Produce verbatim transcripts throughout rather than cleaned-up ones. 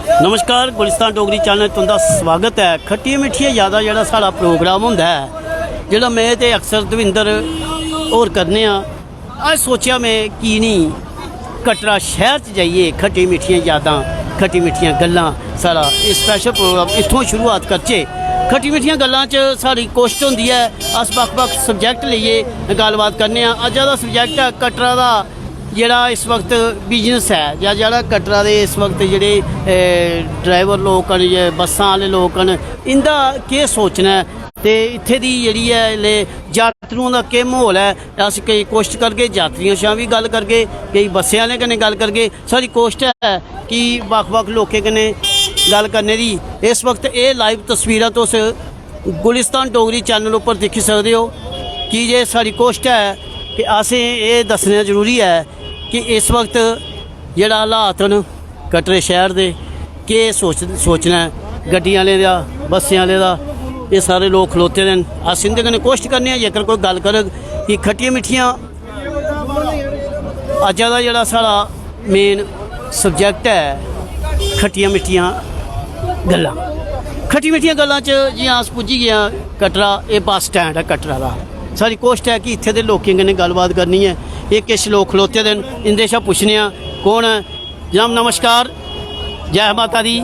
नमस्कार, गुलिस्तान डोगरी चैनल तुं'दा स्वागत ऐ। खट्टियां मिट्ठियां यादां जेह्ड़ा साढ़ा प्रोग्राम होंदा ऐ, जेह्ड़ा में ते अक्सर दविंदर होर करने आं, अज्ज सोचेआ में की निं कटरा शैह्र च जाइयै खट्टी मिट्ठियां यादां, खट्टी मिट्ठियां गल्लां, साढ़ा एह् स्पैशल प्रोग्राम इत्थुआं शुरुआत करचै। खट्टी मिट्ठियां गल्लां च साढ़ी कोशट होंदी ऐ, अस बक्ख-बक्ख सब्जैक्ट लेइयै गल्लबात करने आं। अज्जा दा सब्जैक्ट ऐ कटरा दा जेह्ड़ा इस वक्त बिजनेस ऐ, जां जेह्ड़ा कटरा दे इस वक्त जेह्ड़े, ए, ड्राइवर लोक न, जे बस्सां आह्ले लोक न, इं'दा केह् सोचना ऐ ते इत्थै दी जेह्ड़ी ऐ, इसलै जातरुएं दा केह् म्हौल ऐ? अस केई कोशट करगे जातरियें शा बी गल्ल करगे, केई बस्सें आह्लें कन्नै गल्ल करगे। साढ़ी कोशट ऐ कि बक्ख-बक्ख लोकें कन्नै गल्ल करने दी। इस वक्त एह् लाइव तस्वीरां तुस गुलिस्तान डोगरी चैनल उप्पर दिक्खी सकदे ओ, की जे साढ़ी कोशट ऐ कि असें एह् दस्सना जरूरी ऐ कि इस वक्त जेह्ड़ा हालात न कटरे शैह्र दे, केह् सोच, सोचना ऐ गड्डियें आह्लें दा, बस्सें आह्लें दा। एह् सारे लोक खलोते दे न, अस इं'दे कन्नै कोशट करने आं, जेकर कोई गल्ल करग कि खट्टियां मिट्ठियां अज्जा दा जेह्ड़ा साढ़ा मेन सब्जैक्ट ऐ, खट्टियां मिट्ठियां गल्लां। खट्टियां मिट्ठियां गल्लां च जि'यां अस पुज्जी गे आं कटरा, एह् बस स्टैंड ऐ कटरा दा। साढ़ी कोशट ऐ कि इत्थै दे लोकें कन्नै गल्लबात करनी ऐ। एह् किश लोक खलोते दे न, इं'दे शा पुच्छने आं कौन ऐ। जनाब नमस्कार, जै माता दी।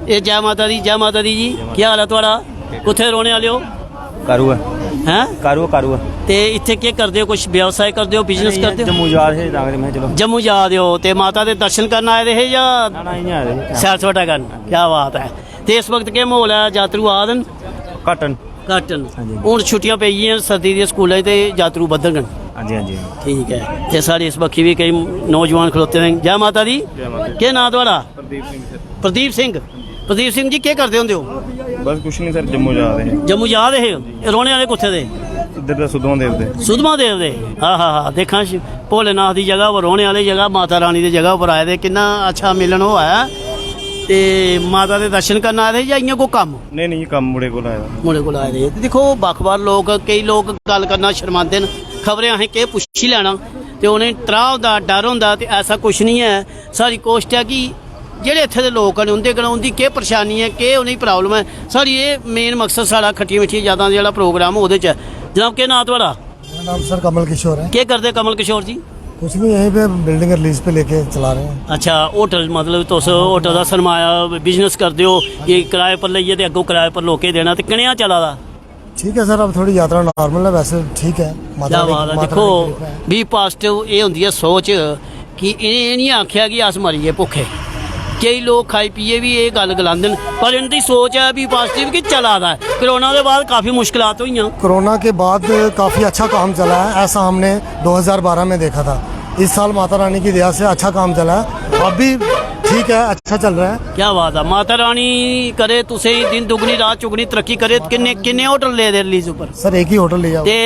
एह् जै माता दी, जै माता दी जी। केह् हाल ऐ थुआढ़ा? कुत्थै रौह्ने आह्ले ओ? कारू ऐ। हैं? कारू ऐ, कारू ऐ। ते इत्थै केह् करदे ओ? कुछ व्यवसाय करदे ओ, बिजनेस नेईं, करदे ओ? जम्मू जा दे हे, तां करियै में चलो। जम्मू जा दे ओ ते माता दे दर्शन करन आए दे हे जां ना, ना, इ'यां आए दे हे। सैर सपाटा करन? क्या बात ऐ। ते इस वक्त केह् म्हौल ऐ? जातरू आ दे न? घट्ट न। घट्ट न। हां जी। हून छुट्टियां पेई गेइयां सर्दी दियां स्कूलें च ते जातरू बधङन। हां जी, हां जी। ठीक ऐ। ते साढ़े इस बक्खी बी केई नौजवान खलोते दे न। जै माता दी। जै माता दी। केह् नांऽ थुआढ़ा? प्रदीप सिंह सर। प्रदीप सिंह। प्रदीप सिंह जी, केह् करदे होंदे ओ? बस कुछ नहीं सर, जम्मू जा दे हे। जम्मू जा दे हे? एह् रौह्ने आह्ले कुत्थै दे? इद्धर दा सुद्धमहादेव दे। सुद्धमहादेव दे? हा, हा, हा। दिक्खां श-, भोलेनाथ दी जगह पर रौह्ने आह्ले, जगह माता रानी दी जगह पर आए दे, किन्ना अच्छा मिलन होआ ऐ। ते माता दे दर्शन करन आए दे जां इ'यां कोई कम्म? नहीं, नहीं, कम्म मुड़े कोल आए दा। मुड़े कोल आए दे। ते दिक्खो, बक्ख-बाह्र लोक, केई लोक गल्ल करना शर्मांदे न, खबरै असें केह् पुच्छी लैना, ते उ'नें त्राह् होंदा, डर होंदा, ते ऐसा कुछ निं ऐ। साढ़ी कोशट ऐ कि जेह्ड़े इत्थै दे लोक न, उं'दे कन्नै उं'दी केह् परेशानी ऐ, केह् उ'नेंगी प्रॉब्लम ऐ, साढ़ी एह् मेन मकसद, साढ़ा खट्टियां मिट्ठियां यादां दा जेह्ड़ा प्रोग्राम, ओह्दे च ऐ। जनाब, केह् नांऽ थुआढ़ा? मेरा नाम सर कमल किशोर है। केह् करदे कमल किशोर जी? कुछ नहीं, यहीं पे बिल्डिंग लीज पे लेके चला रहे हैं। अच्छा, होटल, मतलब, तुस होटल दा सरमाया, बिजनेस करदे ओ, कि किराए पर लेइयै ते अग्गों किराए पर लोकें गी देना, ते कनेहा चला दा? ठीक है सर, अब थोड़ी यात्रा नॉर्मल है, वैसे ठीक है। माता क्या रानी, बात है। माता दिक्खो, रानी की कृपा है। बी पॉजिटिव एह् होंदी ऐ सोच कि इ'नें एह् निं आखेआ कि अस मरी गे भुक्खे। केई लोक खाई पियै बी एह् गल्ल गलांदे न, पर इं'दी सोच ऐ बी पॉजिटिव कि चला दा ऐ। कोरोना दे बाद काफी मुश्कलात होइयां। कोरोना के बाद काफी अच्छा काम चला है, ऐसा हमने दो हज़ार बारह में देखा था। इस साल माता रानी की दया से अच्छा काम चला है, अब भी ठीक है, अच्छा चल रहा है। क्या बात है, माता रानी करे तुसें दिन दुगनी रात चुगनी तरक्की करे। किन्ने, किन्ने होटल ले दे लीज उप्पर? सर, एक ही होटल लिया। ते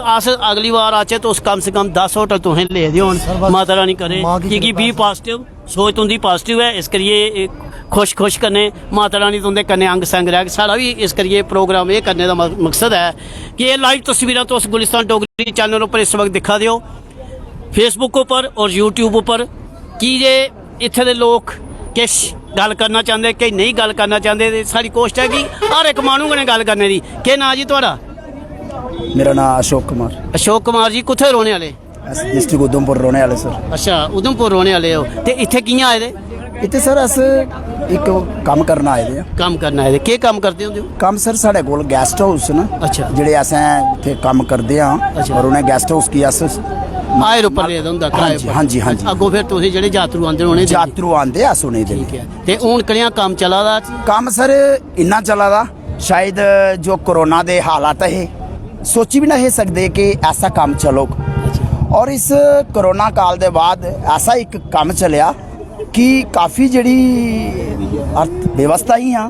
अस अगली बार आचै, तुस कम से कम दस होटल तुसें ले दे होन। सर, बस माता रानी करे, माँ की की कि कृपा बी से। पॉजिटिव सोच तुं'दी पॉजिटिव ऐ, इस करियै एह् खुश खुश कन्नै माता रानी तुं'दे कन्नै अंग संग रैह्ग। साढ़ा बी इस करियै प्रोग्राम एह् करने दा म-, मकसद ऐ कि एह् लाइव तस्वीरां तुस गुलिस्तान डोगरी चैनल उप्पर इस वक्त दिक्खा दे ओ, Facebook उप्पर और YouTube उप्पर, की जे इत्थै दे लोक किश गल्ल करना चांह्दे, किश नेईं गल्ल करना चांह्दे, ते साढ़ी कोशट ऐ कि हर इक माह्नू कन्नै गल्ल करने दी। केह् नांऽ जी थुआढ़ा? मेरा नांऽ अशोक कुमार। अशोक कुमार जी, कुत्थै रौह्ने आह्ले? अस डिस्ट्रिक्ट उधमपुर रौह्ने आह्ले सर। अच्छा, उधमपुर रौह्ने आह्ले ओ, ते इत्थै कि'यां आए दे? इत्थै सर अस इक कम्म करन आए दे आं। कम्म करन आए दे, केह् कम्म करदे होंदे ओ? कम्म सर साढ़े कोल गैस्ट हाउस न, अच्छा। जेह्ड़े असें इत्थै कम्म करदे आं अच्छा। और उ'नें गैस्ट हाउस गी अस हायर उप्पर दे दा होंदा, किराए हां जी, उप्पर। हां जी, हां जी। अग्गों फिर तुसें जेह्ड़े जातरू आंदे न उ'नें जातरू आंदे अस उ'नेंगी दिंदे। ठीक ऐ। ते हून कनेहा कम्म चला दा? कम्म सर इन्ना चला दा, शायद जो कोरोना दे हालात हे, सोची भी नहीं सकदे कि ऐसा कम्म चलोग। और इस कोरोना काल दे बाद ऐसा इक कम्म चलेआ कि काफी जेह्ड़ी अर्थ व्यवस्था ही हां,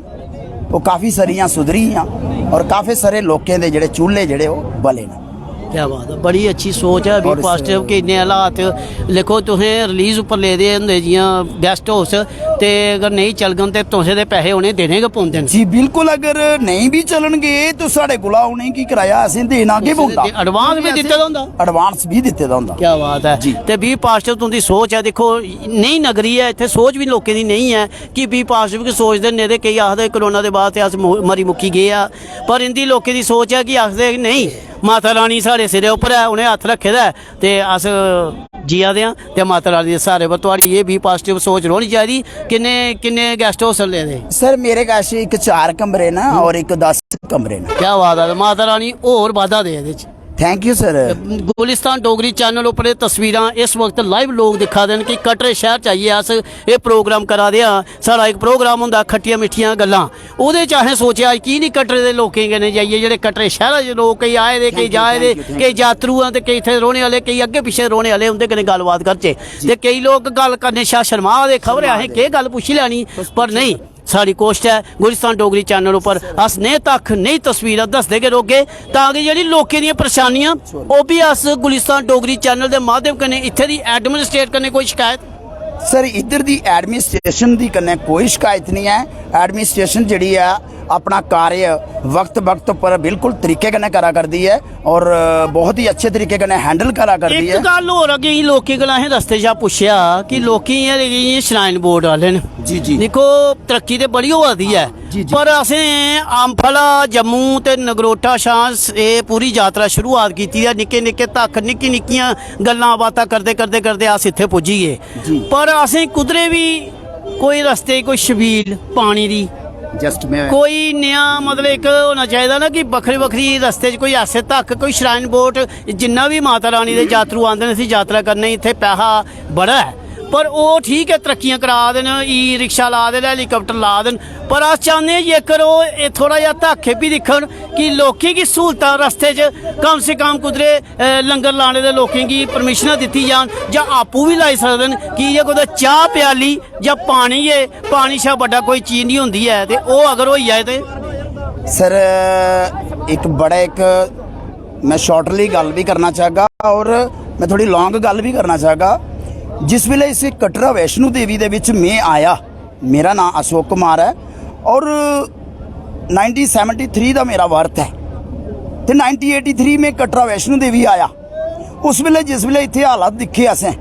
ओह् काफी सारियां सुधरी हां और काफी सारे लोकें दे जेह्ड़े चूल्हे जेह्ड़े ओह् बले न। क्या बात है, बड़ी अच्छी सोच है। अभी और इस पॉजिटिव कि इन्ने हालात, दिक्खो, तुसें रिलीज उप्पर लेदे होंदे जियां गेस्ट हाउस, ते अगर नेईं चलगन ते तुसें ते पैसे उ'नें देने गै पौंदे न। जी बिल्कुल, अगर नेईं बी चलनगे तो साढ़े कोला उ'नेंगी किराया असें देना गै पौंदा। एडवांस बी दित्ते दा होंदा। एडवांस बी दित्ते दा होंदा। क्या बात है। जी। ते बी पॉजिटिव तुं'दी सोच ऐ। दिक्खो, नेही नगरी ऐ, इत्थै सोच बी लोकें दी नेही ऐ कि बी पॉजिटिव गी सोचदे न, ते केईं आखदे कोरोना दे बाद ते अस मु-, मरी मुक्की गे आ, पर इं'दी लोकें दी सोच ऐ कि आखदे नेईं, माता रानी साढ़े सिरै उप्पर ऐ, उ'नें हत्थ रक्खे दा ऐ ते अस जिया दे आं, ते माता रानी दे स्हारे पर। थुआढ़ी एह् बी पॉजिटिव सोच रौह्नी चाहिदी। किन्ने, किन्ने गेस्ट हाउस लेदे? सर, मेरे कश इक चार कमरे न और इक दस कमरे न। क्या बात है, माता रानी होर बाद्धा दे एह्दे च। Thank you sir. Gulistan Dogri channel उप्पर एह् तस्वीरां इस वक्त लाइव लोक दिक्खा दे न कि कटरे शैह्र च आइयै अस एह् प्रोग्राम करा दे आं। साढ़ा इक प्रोग्राम होंदा खट्टियां मिट्ठियां गल्लां, ओह्दे च असें सोचेआ अज्ज की निं कटरे दे लोकें कन्नै जाइयै, जेह्ड़े कटरे शैह्रा च लोक केईं आए दे, केईं जा दे, केईं जातरू आं ते केईं इत्थै रौह्ने आह्ले, केईं अग्गें पिच्छें रौह्ने आह्ले, उं'दे कन्नै गल्लबात करचै। ते केईं लोक गल्ल करने शा शर्मा दे, खबरै असें केह् गल्ल पुच्छी लैनी, पर नेईं, साढ़ी कोशश ऐ गुलिस्तान डोगरी चैनल उप्पर अस नेह् तक्ख, नेही तस्वीरां दसदे गै रौह्गे, तां कि जेह्ड़ी लोकें दियां परेशानियां, ओह् बी अस गुलिस्तान डोगरी चैनल दे माध्यम कन्नै इत्थै दी एडमिनिस्ट्रेट कन्नै कोई शकैत? सर, इद्धर दी एडमिनिस्ट्रेशन दी कन्नै कोई शकैत निं ऐ। एडमिनिस्ट्रेशन जेह्ड़ी ऐ, अपना कार्य वक्त-वक्त पर बिल्कुल तरीके कन्नै करा करदी ऐ और बहुत ही अच्छे तरीके कन्नै हैंडल करा करदी इक ऐ। गल्ल होर अग्गें लोकें कोला असें रस्ते चा पुच्छेआ कि लोकें इ'यां लगे इ'यां श्राइन बोर्ड आह्ले न। जी, जी। दिक्खो, तरक्की ते बड़ी होआ दी ऐ, जी, जी। पर असें अम्फला, जम्मू ते नगरोटा शा स-, एह् पूरी यात्रा शुरुआत कीती ऐ। निक्के निक्के तक्ख, निक्की निक्कियां गल्लां बातां करदे, करदे, करदे अस इत्थै पुज्जी गे। जी। पर असें कुदरे बी कोई रस्ते च कोई छबील पानी दी, जस्ट में कोई नेहा, मतलब, इक होना चाहिदा ना कि बक्खरी बक्खरी रस्ते च कोई ऐसे तक कोई श्राइन बोर्ड, जिन्ना बी माता रानी दे जातरू आंदे न इसी यात्रा करने गी, इत्थै पैहा बड़ा ऐ, पर ओह् ठीक ऐ, तरक्कियां करा दे न, ई रिक्शा ला दे न, हैलीकॉप्टर ला दे न, पर अस चाह्न्ने आं जेकर ओह् एह् थोह्ड़ा जेहा तक एह् बी दिक्खन कि लोकें गी स्हूलतां रस्ते च कम से कम कुदरे, अ, लंगर लाने दे लोकें गी परमिशनां दित्ती जान जां आपूं बी लाई सकदे न, की जे कुतै चाह् प्याली जां पानी ऐ, पानी शा बड्डा कोई चीज निं होंदी ऐ, ते ओह् अगर होई जाए ते। सर, इक बड़ा इक मैं शार्टली गल्ल भी करना चाहगा और मैं थोड़ी लॉन्ग गल्ल भी करना चाहगा। जिस वेले इस कटरा वैष्णो देवी दे विच मैं आया, मेरा नाम अशोक कुमार ऐ और नाइनटीन सेवेंटी थ्री दा मेरा बर्थ ऐ ते नाइनटीन एटी थ्री मैं कटरा वैष्णो देवी आया। उस वेले, जिस वेले इत्थे हालात दिक्खे असें,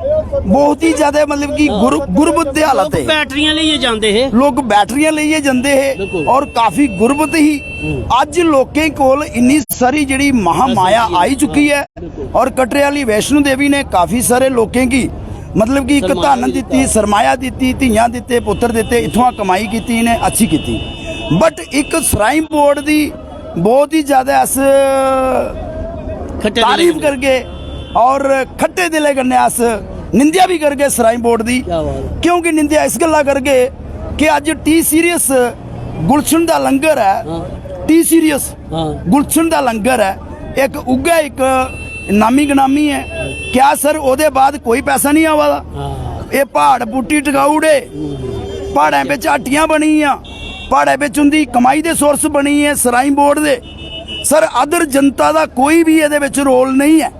बहुत ही ज्यादा, मतलब कि गुर-, गुरबत दे हालात लोक है। बैटरियां लेइयै जंदे हे। लोक बैटरियां लेइयै जंदे हे बिल्कुल। और काफी गुरबत ही। हम्म। अज्ज लोकें कोल इन्नी सारी जेह्ड़ी महामाया आई चुकी है। बिल्कुल। और कटरे आह्ली वैष्णो देवी ने काफी सारे लोकें गी, मतलब कि, इक सरमाया धन दित्ता। दित्ती, सरमाया दित्ती, धियां दित्ते, पुत्तर दित्ते, इत्थुआं कमाई कीती, इ'नें अच्छी कीती। बट इक श्राइन बोर्ड दी बहुत ही ज्यादा अस खट्टे दिलै तारीफ कन्नै। करगे और खट्टे दिलै कन्नै अस निंदेआ बी करगे श्राइन बोर्ड दी। क्या बात है। क्योंकि निंदेआ इस गल्ला करगे कि अज्ज टी सीरियस गुलशन दा लंगर ऐ, हाँ। टी सीरियस हाँ। गुलशन दा लंगर ऐ, इक उ'ऐ इक नामी गनामी ऐ। क्या सर ओह्दे बाद कोई पैसा निं आवा दा? हाँ। एह् प्हाड़ बूटी टकाई ओड़े, हम्म। प्हाड़ें बिच हट्टियां बनी गेइयां, प्हाड़ें बिच उं'दी कमाई दे सोर्स बनी गे श्राइन बोर्ड दे। सर, अदर जनता दा कोई बी एह्दे बिच रोल नेईं ऐ।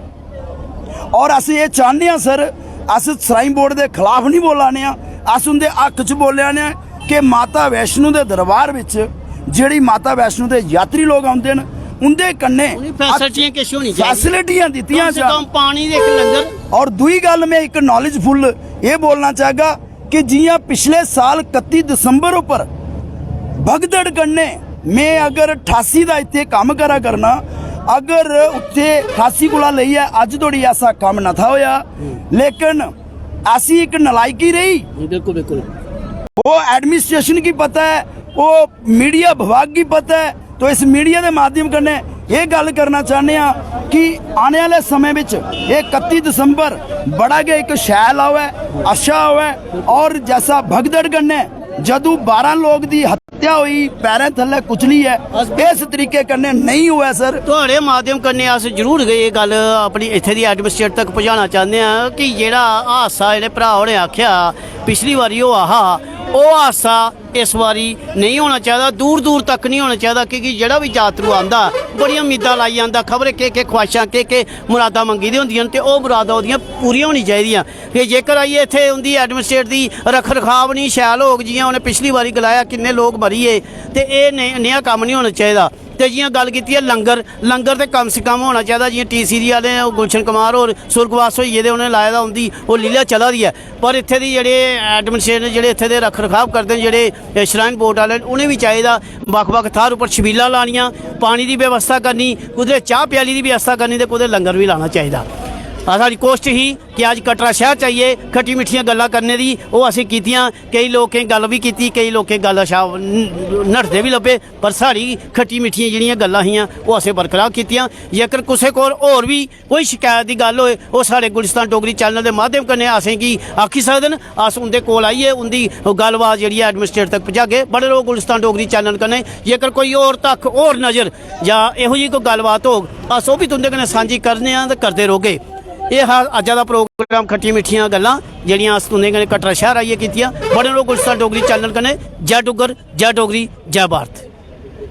और अस एह् चाह्न्ने आं सर, अस श्राइन बोर्ड दे खिलाफ निं बोल्ला ने आं, अस उं'दे हक च बोल्ला ने आं कि माता वैष्णो दे दरबार बिच जेह्ड़ी माता वैष्णो दे यात्री लोक औंदे न, उं'दे कन्नै उ'नें फैसिलिटियां किश होनी चाहिदियां। फैसिलिटियां दित्तियां कम से जान। कम पानी दे इक लंगर। और दूई गल्ल में इक नॉलेजफुल एह् बोलना चाहगा कि जियां पिछले साल कत्ती दिसंबर उप्पर भगदड़ कन्नै में अगर ठासी दा इत्थे कम्म करा करना, अगर उत्थे ठासी कोला लेइयै अज्ज धोड़ी ऐसा कम्म नथा होया, लेकिन ऐसी इक नलायकी रेही। बिल्कुल, बिल्कुल। ओह् एडमिनिस्ट्रेशन गी पता ऐ, ओह् मीडिया विभाग गी पता ऐ, तो इस मीडिया दे माध्यम कन्नै एह् गल्ल करना चाह्न्ने आं कि आने आह्ले समें बिच एह् कत्ती दिसंबर बड़ा गै इक शैल आवै, अच्छा आवै, और जैसा भगदड़ कन्नै जदू बारां लोक दी हत्या होई, पैरें थल्लै कुचली ऐ, इस तरीके कन्नै नेईं होऐ सर। थुआढ़े माध्यम कन्नै अस जरूर गै एह् गल्ल अपनी इत्थै दी एडमिनिस्ट्रेटर तक पजाना चाह्न्ने आं कि जेह्ड़ा हादसा इ'नें भ्राऽ होरें आखेआ पिछली बारी होआ हा, ओह् हादसा इस बारी नेईं होना चाहिदा, दूर दूर तक नेईं होना चाहिदा, क्योंकि जेह्ड़ा बी यात्रु आंदा, बड़ियां उम्मीदां लाइयै आंदा, खबरै केह् केह् ख्वाहिशां, केह् केह् मुरादां मंगी दियां होंदियां न, ते ओह् मुरादां ओह्दियां पूरियां होनियां चाहिदियां। कि जेकर आइयै इत्थै उं'दी एडमिनिस्ट्रेट दी रक्ख रखाव निं शैल होग, जि'यां उ'नें पिछली बारी गलाया, किन्ने लोक मरी गे, ते एह् ने-, नेहा कम्म निं होना चाहिदा। ते जि'यां गल्ल कीती ऐ लंगर, लंगर ते कम से कम होना चाहिदा। जि'यां टीसीडी आह्ले, ओह् गुलशन कुमार होर सुर्गवास होई गेदे, उ'नें लाए दा, उं'दी ओह् लीला चला दी ऐ, पर इत्थै दी जेह्ड़े एडमिनिस्ट्रेटर न, जेह्ड़े इत्थै दे रक्ख रखाव करदे न, जेह्ड़े श्राइन बोर्ड आह्ले न, उ'नें बी चाहिदा बक्ख-बक्ख थाह्र उप्पर छबीलां लानियां, पानी दी व्यवस्था करनी, कुतै चाह् प्याली दी व्यवस्था करनी ते कुतै लंगर बी लाना चाहिदा। आ, साढ़ी कोशट ही कि अज्ज कटरा शैह्र च आइयै खट्टी मिट्ठियां गल्लां करने दी, ओह् असें कीतियां। केई लोकें गल्ल बी कीती, केई लोकें गल्ल शा न-, नठदे बी लब्भे, पर साढ़ी खट्टी मिट्ठियां जेह्ड़ियां गल्लां हियां, ओह् असें बरकरार कीतियां। जेकर कुसै कोल होर बी कोई शकैत दी गल्ल होए, ओह् साढ़े गुलिस्तान डोगरी चैनल दे माध्यम कन्नै असेंगी आखी सकदे न। अस उं'दे कोल आइयै उं'दी गल्लबात जेह्ड़ी ऐ एडमिनिस्ट्रेटर तक पजागे। बने रहो गुलिस्तान डोगरी चैनल कन्नै। जेकर कोई होर तक, होर नज़र जां एहो जेही कोई गल्लबात होग, अस ओह् बी तुं'दे कन्नै सांझी करने आं ते करदे रौह्गे। एह् हा अज्जा दा प्रोग्राम खट्टियां मिट्ठियां गल्लां, जेह्ड़ियां अस तुं'दे कन्नै कटरा शैह्र आइयै कीतियां। बने रहो गुलिस्तान डोगरी चैनल कन्नै। जय डुग्गर, जय डोगरी, जय भारत।